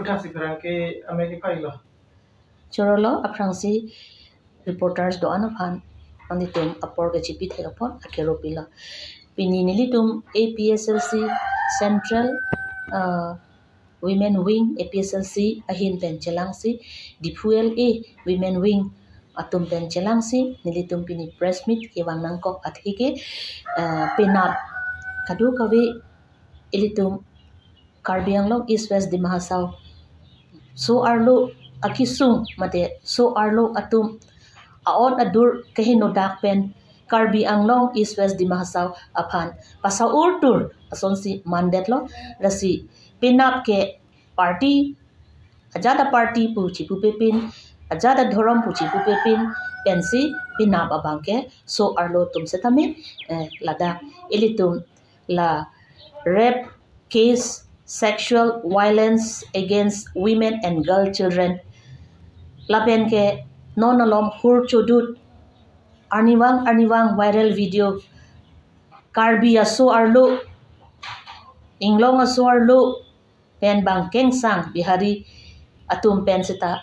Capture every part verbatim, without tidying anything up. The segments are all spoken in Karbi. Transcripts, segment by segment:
Kasi pherangke amei ke pailo. Chorolo aphrangsi reporters do-an aphan nanglitum apor kechipithek apot akero pilo. Pini nelitum A P S L C Central, uh, Women Wing A P S L C ahin pen chelangsi Diphu L A Women Wing atum pen chelangsi nelitum pini press meet kevang nangkok atheke, uh, penap kadokave ilitum Karbi Anglong East West Dima Hasao so-arlo akesung mate so-arlo atum a-ot adur kehenodak pen Karbi Anglong East West Dima Hasao aphan pasa-urtur asonsi mandetlo. Lasi penap ke party, ajat a-party pu chipupepin, ajat adhorom pu chipupepin pensi penap abang ke so-arlo atum setame, eh, ladak ilitum la rape case, sexual violence against women and girl children, lapen ke non alom hur chodut, arnivang arnivang viral video, Karbi aso-arlo, Inglong aso-arlo pen bang kengsang Bihari atum pen seta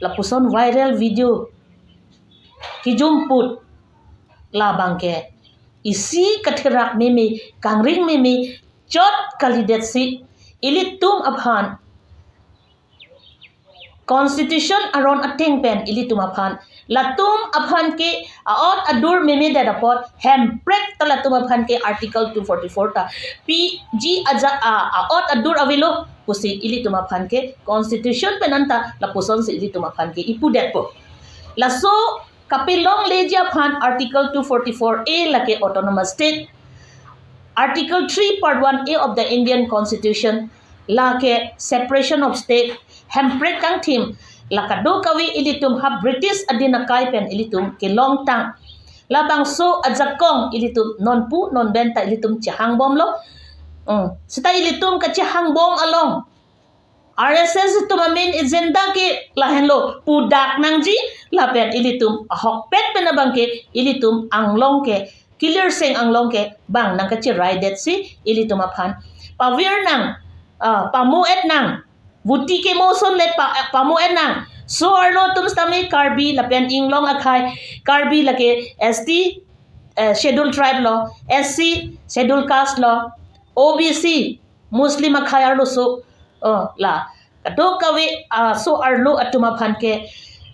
lapuson viral video kejumput labang ke isi katherak meme, kangring meme chot kalidetsi ilitum aphan constitution aron ateng pen ilitum aphan, latum aphan ke a-ot adur memedet apot Hemprek ta latum aphan ke Article two forty-four ta piji aja a, a-ot adur avelo pusi ilitum aphan ke constitution pen anta lapusonsi ilitum aphan ke ipudetpo. Laso kapelongleji aphan Article two forty-four A lake Autonomous State, Article three Part one A of the Indian Constitution lake separation of state, Hemprek kangthim, la kadokave ilitum ha British adin akai pen ilitum kelongtang. Labangso ajakong ilitum nonpu nonben ta ilitum chehangbomlo. Hmm. Seta ilitum kachehangbom along R S S atum amen agenda ke lahenlo pudak nangji, lapen ilitum ahokpet pen abang ke ilitum Anglong ke, Kilirseng Anglong ke bang nangkacheraidetsi ilitum aphan pavir nang, ah, pamu-et nang, vuti kemoson le pa, pamu-et nang. So-arlo atum setame Karbi lapen Inglong akhai, Karbi lake S T, eh, Schedule Tribe lo, S C, Schedule Caste lo, O B C, Muslim akhai arloso, oh, la kadokave, ah, so-arlo atum aphan ke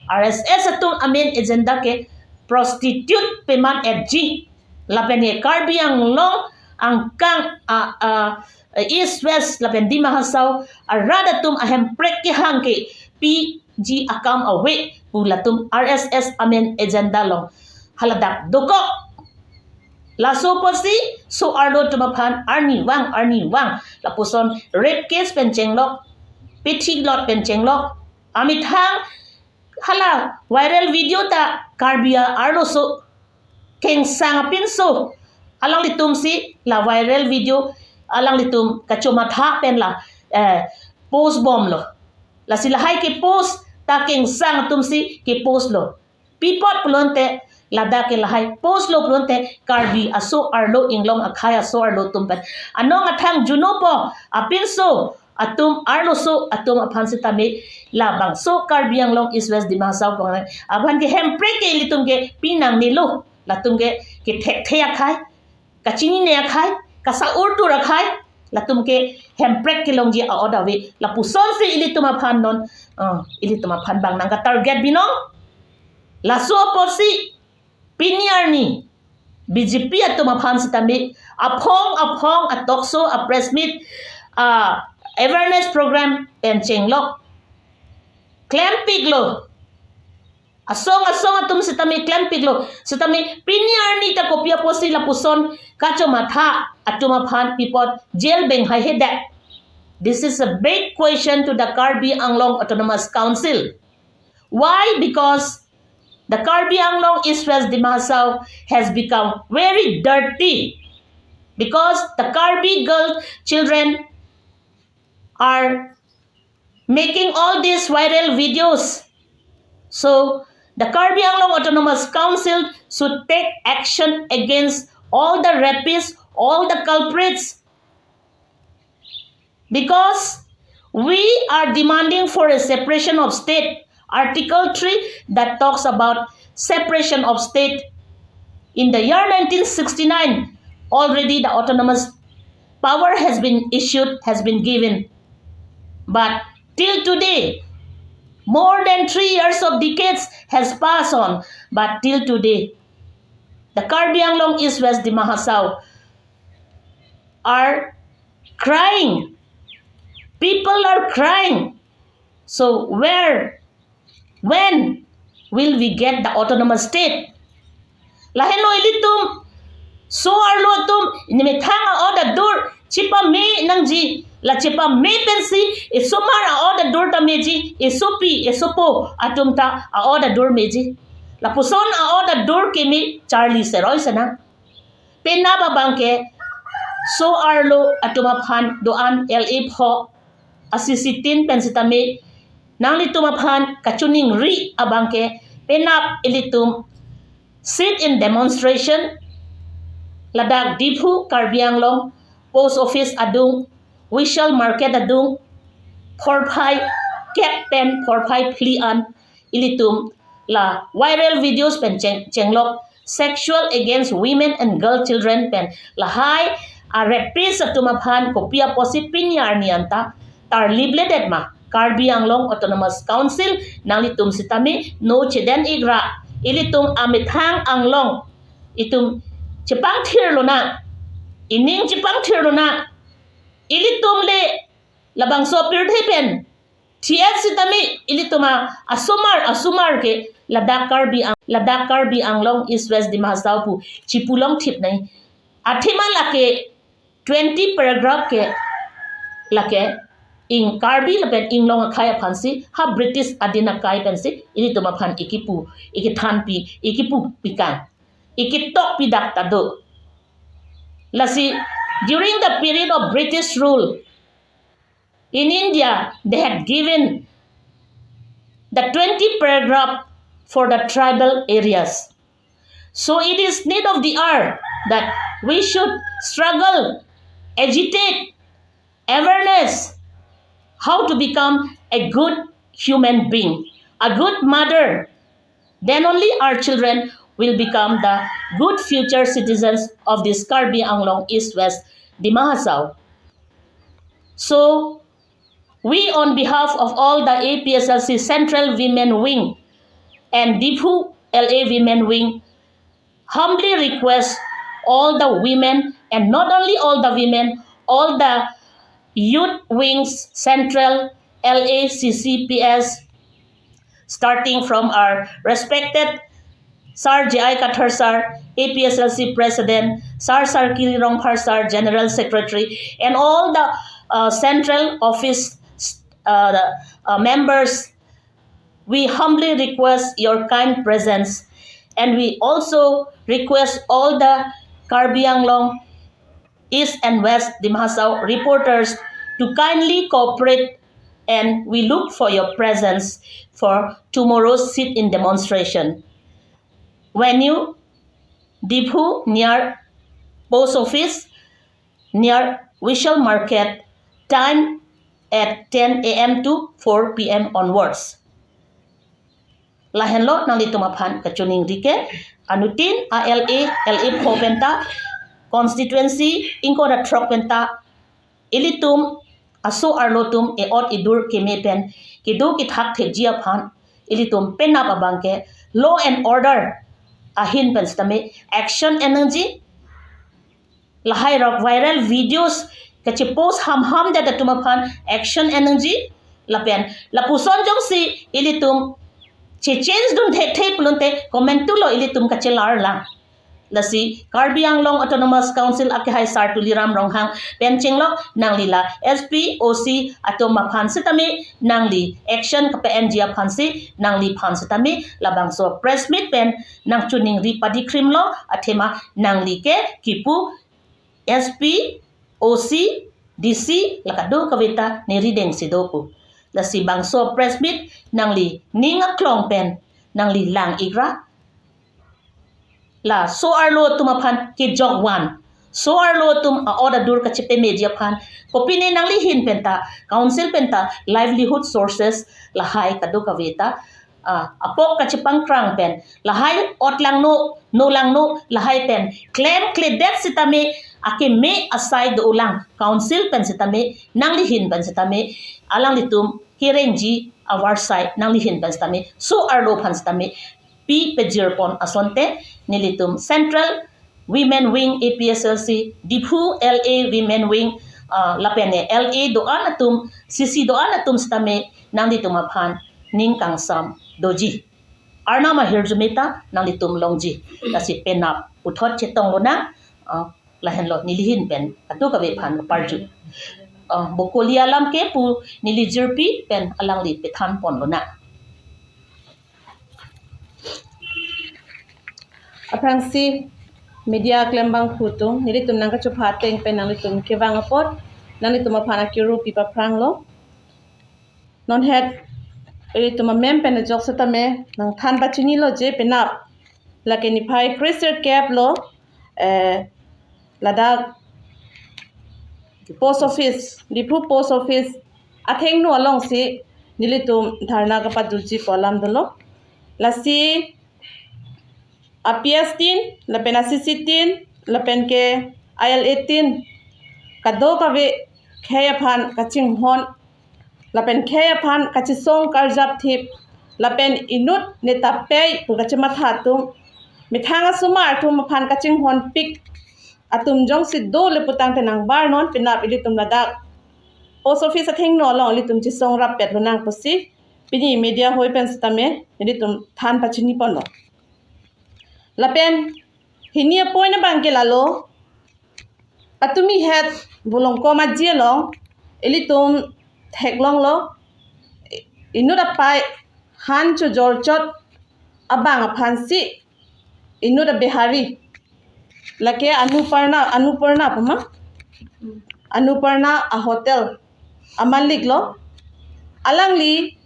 R S S atum amen agenda ke prostitute peman-etji, lapen ke Karbi Anglong angkang, ah, ah, East West lapen Dima Hasao arat atum a-Hemprek kehang ke piji akam ave pu latum R S S amen agenda along haladak dokok. Laso apotsi so-arlo atum aphan arnivang arnivang lapuson rape case pen chenglok, pethilot pen chenglok, amethang hala viral video ta Karbi arloso kengsang apinso alanglitumsi la viral video alanglitum kachomatha pen la, eh, post bomlo. Lasi lahai kepost ta kengsang atumsi kepostlo. Pi apot pulote ladak ke lahai postlo pulote Karbi aso-arlo, Inglong akhai aso-arlo atum pen anong athang junopo apinso atum arloso atum aphan setame labangso Karbi Anglong East West Dima Hasao pang aphan ke Hemprek ke ilitum ke pinangnelo, latum ke kethekthe akhai, kachinine akhai, kasa-urtur akhai, latum ke Hemprek kelongji a-ot ave, lapusonsi ilitum aphan non, ah, ilitum aphan bang nangka-target binong. Laso apotsi pini arni B J P atum aphan setame aphong aphong a-talk show, a-press meet, a-awareness program pen chenglok, klempiklo. Asong asong atum setame klempiklo. Setame pini arni ta kopi apotsi lapuson kachomatha atum aphan pi apot jail beng haihedet? This is a big question to the Karbi Anglong Autonomous Council. Why? Because the Karbi Anglong East West Dima Hasao has become very dirty. Because the Karbi girl children are making all these viral videos. So, the Karbi Anglong Autonomous Council should take action against all the rapists, all the culprits. Because We are demanding for a separation of state. Article three that talks about separation of state. In the year nineteen sixty-nine, already the autonomous power has been issued, has been given. But till today, more than three years of decades has passed on, but till today, the Karbi Anglong East West Dima Hasao are crying. People are crying. So where, when will we get the autonomous state? Lahenlo ilitum so-arlo atum nemethang a-order dur chepame nangji, la chepame pensi isomar a-order dur ta meji, isopi isopo atum ta a-order dur meji. Lapuson a-order dur keme charli seroi senang. Penap abangke so-arlo atum aphan do-an L A pho asisitin pen sitame nanglitum aphan kachiningri abangke penap ilitum sit-in demonstration ladak Diphu Karbi Anglong post office adung, Vishal market adung, phorphai kep pen phorphai phli an ilitum la viral videos pen cheng chenglok sexual against women and girl children pen lahai a-rapist atum aphan kopi apotsi pini arni anta tarlip ledet ma? Karbi Anglong Autonomous Council nanglitum sitame no chedon-ikra. Ilitum amethang anglong itum chepangthir lonang, ining chepangthir lonang. Ilitum le labangso pirthe pen thiet sitame ilitum a asomar asomar ke ladak Karbi Ang ladak Karbi Anglong East West Dima Hasao pu chipulong thip nai. Athema lake twenty paragraph ke lake ing Karbi lapen inglong akhei aphansi ha British adin akai pensi ilitum aphan ikipu, ikithanpi, ikipu pikang, ikitokpi dak ta do. Lasi during the period of British rule in India, they had given the twenty paragraph for the tribal areas. So it is need of the hour that we should struggle, agitate, awareness, how to become a good human being, a good mother. Then only our children will become the good future citizens of this Karbi Anglong East West Dima Hasao. So, we on behalf of all the A P S L C Central Women Wing and Diphu L A Women Wing humbly request all the women, and not only all the women, all the youth wings, Central, L A, C C P S, starting from our respected Sir J I Kathar Sir, A P S L C President, Sir Sarkiri Rongphar Sir, General Secretary, and all the uh, central office uh, uh, members, we humbly request your kind presence. And we also request all the Karbi Anglong East and West Dima Hasao reporters to kindly cooperate, and we look for your presence for tomorrow's sit-in demonstration. Venue, Diphu near post office, near Vishal Market, time at ten A M to four P M onwards. Lahenlo nanglitum aphan kachiningri ke, anuttin a L A, L A pho penta, constituency ingkoi ra throk penta, ilitum aso-arlo atum e-ot idur keme pen kedo kethak thekji aphan ilitum penap abangke law and order ahin pen sitame action en nangji. Lahai rok viral videos kachepost hamham det atum aphan action en nangji. Lapen lapuson jongsi ilitum che-change dun thekthe pulote comment tulo, ilitum kachelar lang. Lasi Karbi Anglong Autonomous Council akehai Sir Tuliram Ronghang pen chenglok nangli la S P, O C atum aphan sitame nangli action kape-enji aphansi nangliphan sitame labangso press meet pen nangchiningri padikrimlo, athema nangli ke kipu S P, O C, D C la kadokave ta neri dengsi do pu. Lasi bangso press meet nangli ning aklong pen nangli lang-ikra. Laso-arlo atum aphan kejok van, So-arlo atum a-ot adur kachepameji aphan, kopine nangli ahin penta, council penta livelihood sources lahai kadokave ta, ah, apok kachepangkrang pen, lahai ot langno, no langno, lahai pen klemkledet sitame, akeme asai dolang, council pen sitame, nangli ahin pen sitame, alanglitum kerengji avarsai, nangli ahin pen sitame, so-arlo aphan sitame pi pejirpon asonte, nelitum Central Women Wing A P H L C, Diphu L A Women Wing, ah, lapen L A do-an atum, C C do-an atum sitame, nanglitum aphan ning kangsam doji. Arnam ahirjume ta nanglitum longji. Lasi penap puthot chetong lonang, ah, lahenlo neli ahin pen kadokave aphan parju. Ah, Bokoli alam ke pu neli jirpi pen alangli pethanpon lonang. Aphrangsi media klembang phutung, nelitum nangkachopha ateng pen nanglitum kevang apot, nanglitum aphan akiru pi paphranglo. Non het, ilitum amem pen ajok setame, nangthan pachinilo je penap, lake niphai kre-sirkep lo, eh, ladak post office, Diphu post office athengno alongsi nelitum dharna kapaduji pu alam dolo. Lasi a P S tin, lapen a C C tin, lapen ke I L A tin, kadokave khei aphan kachinghon, lapen khei aphan kachesong karjap thip, lapen inut neta pei pu kachematha atum, methang asomar atum aphan kachinghonpik atum jongsi dole putangte nangbarnon, penap ilitum ladak post office athengno along ilitum chesong rappet lonang pusi pini media hoi pen setame ilitum than pachiniponlo. Lapen hini a-point abang ke lalo, patumi het Volongkom Aji along ilitum theklonglo, inut apai han chojorchot abang aphansi inut a-Bihari, lake Anuparna, Anuparna pama, Anuparna a-hotel amalik lo. Alangli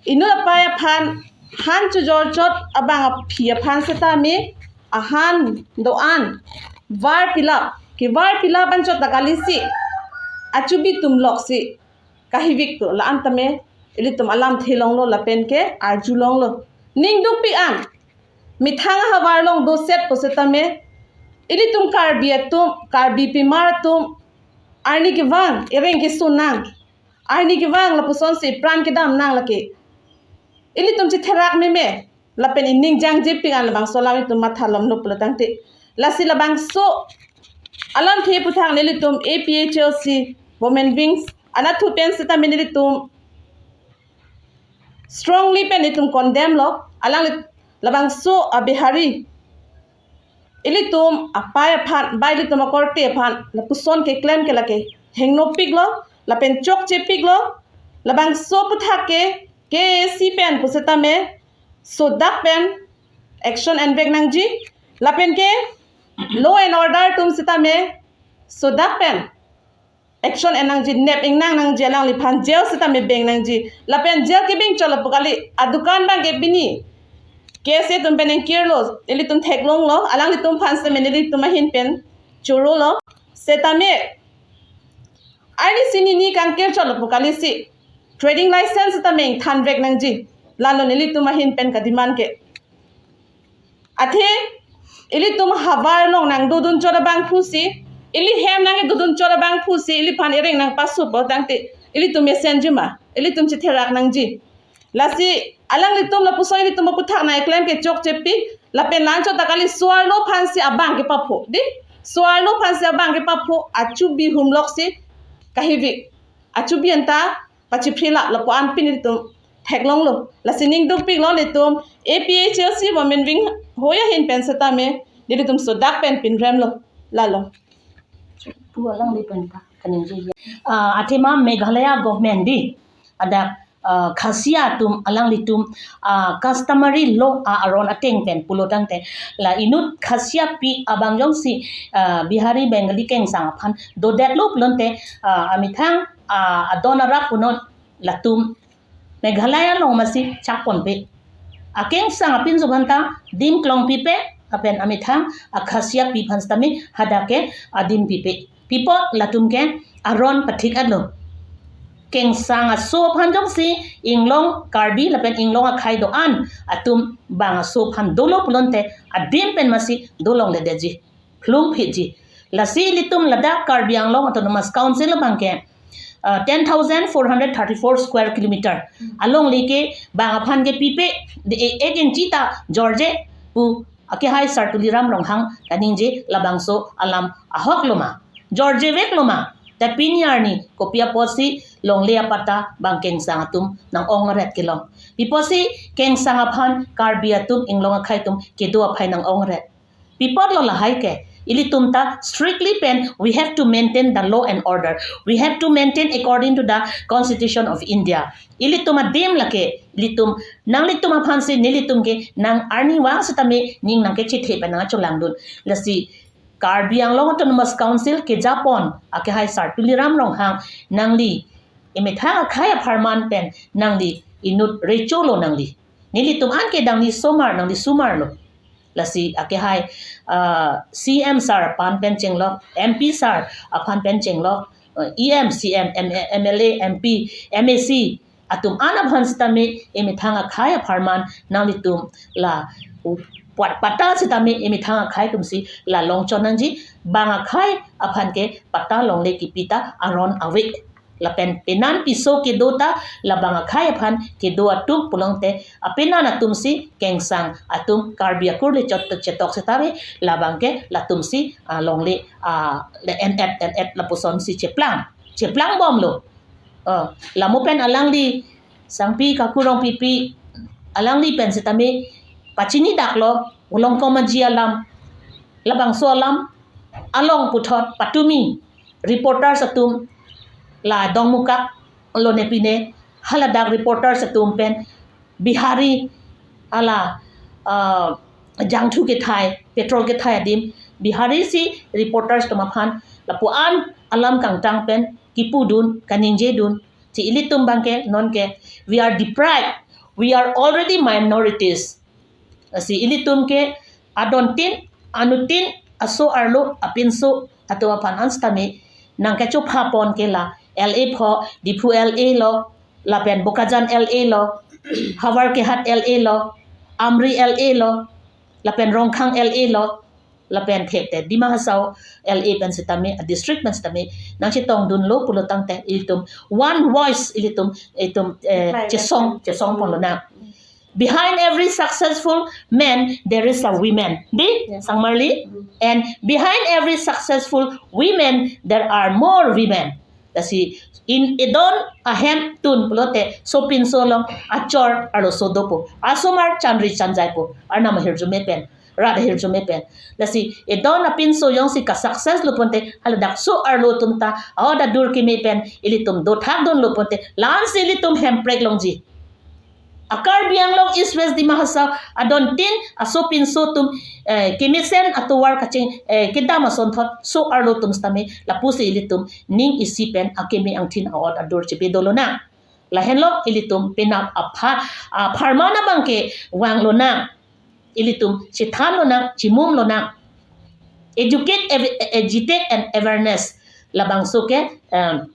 inut apai aphan han chojorchot abang aphi aphan setame ahan do-an var pilap, kevar pilap anchot ta kalisi achubi atum loksi kahivik tu la-an tame ilitum alamthe longlo lapen ke arjulonglo. Ning dukpik an, methang ahavar along doset pu setame ilitum Karbi atum, Karbi pimar atum, arni kevang, ereng keso nang, arni kevang lapusonsi pran kedam nang lake. Ilitum chetherak meme, lapen ining jangjepik an labangso alam itum mathalomlo pulotangte. Lasi labangso alamthe aputhak nelitum A P H L C Women Wings anatthu pen setame nelitum strongly pen itum condemn lo, alangli labangso a-Bihari ilitum apai aphan, ba ilitum akorte aphan lapuson keklem ke lake hengnopiklo, lapen chokchepiklo, labangso aputhak ke K A C pen pu setame sodak pen action envek nangji, lapen ke law and order atum setame sodak pen action en nangji, nep ingnang nangji, alangliphan jail setame beng nangji, lapen jail kebeng chot lapu kali, adukan abang ke pini K S A atum pen ingkirlo, ilitum theklonglo, alanglitum aphan setame nelitum ahin pen chorolo, setame arni sini ni kangkir chot lapu kalisi trading license setame ingthanvek nangji, lalo nelitum ahin pen kademand ke. Athe ilitum havar along nangdodun chot abangphusi, ili hem nangdodun chot abangphusi iliphan ereng nangpasu pulotangte ilitum mesenji ma, ilitum chetherak nangji. Lasi alanglitum lapuson ilitum aputhak nangklem ke chokchepik, lapen la-anchot ta kali so-arlo aphansi abang kepapho, di? So-arlo aphansi abang kepapho, achubi humloksi kahivik, achubi anta pachiphrila lapu-an pini ilitum theklonglo. Lasi ning dukpiklo nelitum A P H L C Women Wing hoi ahin pen setame nelitum sodak pen pinremlo. Lalo. Pu alangli pen ta kaningje. Ah, athema Meghalaya government di, ada, ah, Khasia atum alanglitum, ah, customary law, ah, aron ateng pen pulotangte la inut Khasia pi abang jongsi, ah, Bihari Bengali kengsang aphan dodetlo pulote, ah, amethang, ah, adon arap punon latum Meghalaya along masi chakponpe. Akengsang apinso aphanta dim klong pipe, lapen amethang akhasia pi aphan sitame hadak ke adim pipe. Pi apot latum ke aron pathik-etlo. Kengsang aso aphan jongsi inglong Karbi lapen inglong akhei do-an atum bang aso aphan dolo pulote adim pen masi dolongledetji, phlungphitji. Lasi ilitum ladak Karbi Anglong Autonomous Council abang ke, uh, ten thousand four hundred thirty-four square kilometer. Alongle ke bang aphan ke pipe, de e-, ek inchi ta jorje pu akehai Sar Tuliram Ronghang kaningje labangso alam ahok lo ma? Jorjevek lo ma? Te pini arni kopi apotsi longle apatta bang Kengsang atum nang-ongret kelong? Pi apotsi Kengsang aphan Karbi atum inglong akhei atum kedo aphai nang-ongret? Pi apotlo lahai ke? Ilitum ta strictly pen we have to maintain the law and order. We have to maintain according to the Constitution of India. Ilitum adim lake, ilitum, nanglitum aphansi nelitum ke nang arnivang sitame ning nangkechethe pen nangcholangdun. Lasi Karbi Anglong Autonomous Council kejapon akehai Sar Tuliram Ronghang, nangli emethang akhei apharman pen nangli inut recho lo nangli. Nelitum an ke dangni somar, nangli somar lo. Lasi akehai, ah, C M sir aphan pen chenglok, M P sir aphan pen chenglok, eh, E M, C M, M-, M L A, M P, M A C atum an aphan sitame emethang akhei apharman nanglitum la u-, pat-, patta sitame emethang akhei atumsi la longchon nangji. Bang akhei aphan ke patta longle kipi ta aron ave. Lapen penan piso kedo ta labang akhei aphan kedo atum pulote apenan atumsi Kengsang atum Karbi akur le chot chetok sitame labang ke latumsi, ah, longle, ah, le en-et en-et lapusonsi cheplang, cheplang bomlo. Ah, lamo pen alangli Sangpi Kaku Rongpipi alangli pen sitame pachinidak lo, Longkong Aji alam, labangso alam along puthot patumi reporters atum la Dongmukak lone pine haladak reporters atum pen Bihari hala, ah, jangthu kethai, petrol kethai adim, Bihari si reporters atum aphan lapu-an alam kangtang pen kipudun, kaningjedun. Si ilitum abang ke non ke we are deprived, we are already minorities. Si ilitum ke adontin, anutin, aso arlo, apinso atum aphan an sitame nangkechopha pon ke la L A pho, Diphu L A lo, lapen Bokajan L A lo, Howraghat L A lo, Amri L A lo, lapen Rongkhang L A lo, lapen thekte Dima Hasao L A pen sitame, a district pen sitame nangchetongdunlo pulo tangte ilitum one voice ilitum, itum, eh, Reply chesong, back. Chesong ponlonang. Behind every successful man, there is a women. Di? Yes. Sangmarli? Mm. And behind every successful women, there are more women. Lasi in edon ahem tun pulote sopinso along achor arloso dopo. Asomar chanri chanjaipo. Arnam ahirjume pen, rat ahirjume pen. Lasi edon apinso jongsi ka-success lo pulote haladak so arlo atum ta aoda dur keme pen ilitum dothakdunlo pulote la-ansi ilitum hemprek longji. A Karbi Anglong East West Dima Hasao adontin asopinso atum, eh, kemesen atovar kaching, eh, kedam asonthot so arlo atum sitame lapusi ilitum ning isi pen akeme angthin aot adur chepe dolonang. Lahenlo ilitum penap apha, apharman abang ke vanglonang. Ilitum chethanlonang, chimumlonang. Educate, ev-, agitate and awareness. Labangso ke, um,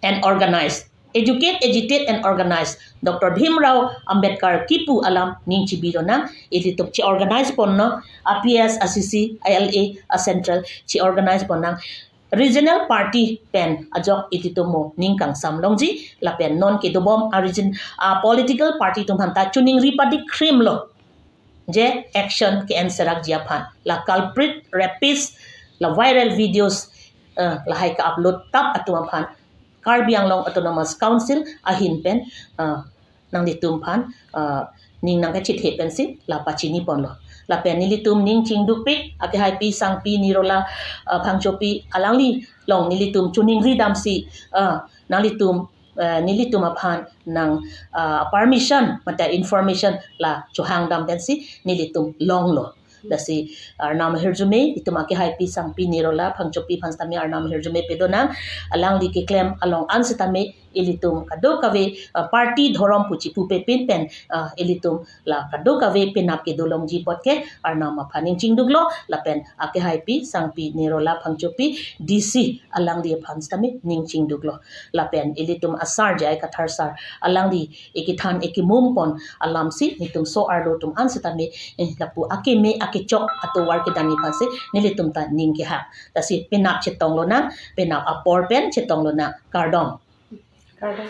and organize. Educate, agitate and organize. Doctor Bhimrao Ambedkar kipu alam ning chibilo nang, ilitum che-organize ponlo, a P S, a C C, a L A, a central, che-organize ponnang. Regional party pen ajok ilitum mo ning kangsam longji, lapen non kedobom a region, a political party atum aphanta choningri padik krim lo. Je action ke-en serakji aphan. La culprit, rapist, la viral videos, eh, lahai ka-upload tap atum aphan Karbi Anglong Autonomous Council ahin pen, eh, nanglitum aphan, eh, ning nangkachethe pensi la pachini ponlo. Lapen nelitum ning chingdukpik, akehaipi Sangpi Nirola, eh, Phangchopi alangli along nelitum choningri damsi, eh, nanglitum, eh, nelitum aphan nang, ah, permission mate information la chohang dam pensi nelitum longlo. Lasi arnam ahirjume, itum akehaipi Sangpi Nirola Phangchopi aphan sitame arnam ahirjume pedonang, alangli keklem along an sitame ilitum kadokave, ah, party dhorom pu chipupe pin pen, ah, ilitum la kadokave penap kedo longji apot ke Arnam aphan ning chingduklo, lapen akehaipi Sangpi Nirola Phangchopi D C alangli aphan sitame ning chingduklo. Lapen ilitum asar J I Kathar sar alangli ekethan ekemum pon alamsi nelitum so-arlo atum an sitame, eh, lapu akeme akechok atovar kedamji aphansi nelitum ta ning kehang. Lasi penap chetong lonang, penap apor pen chetong lonang. Kardom. Kardom.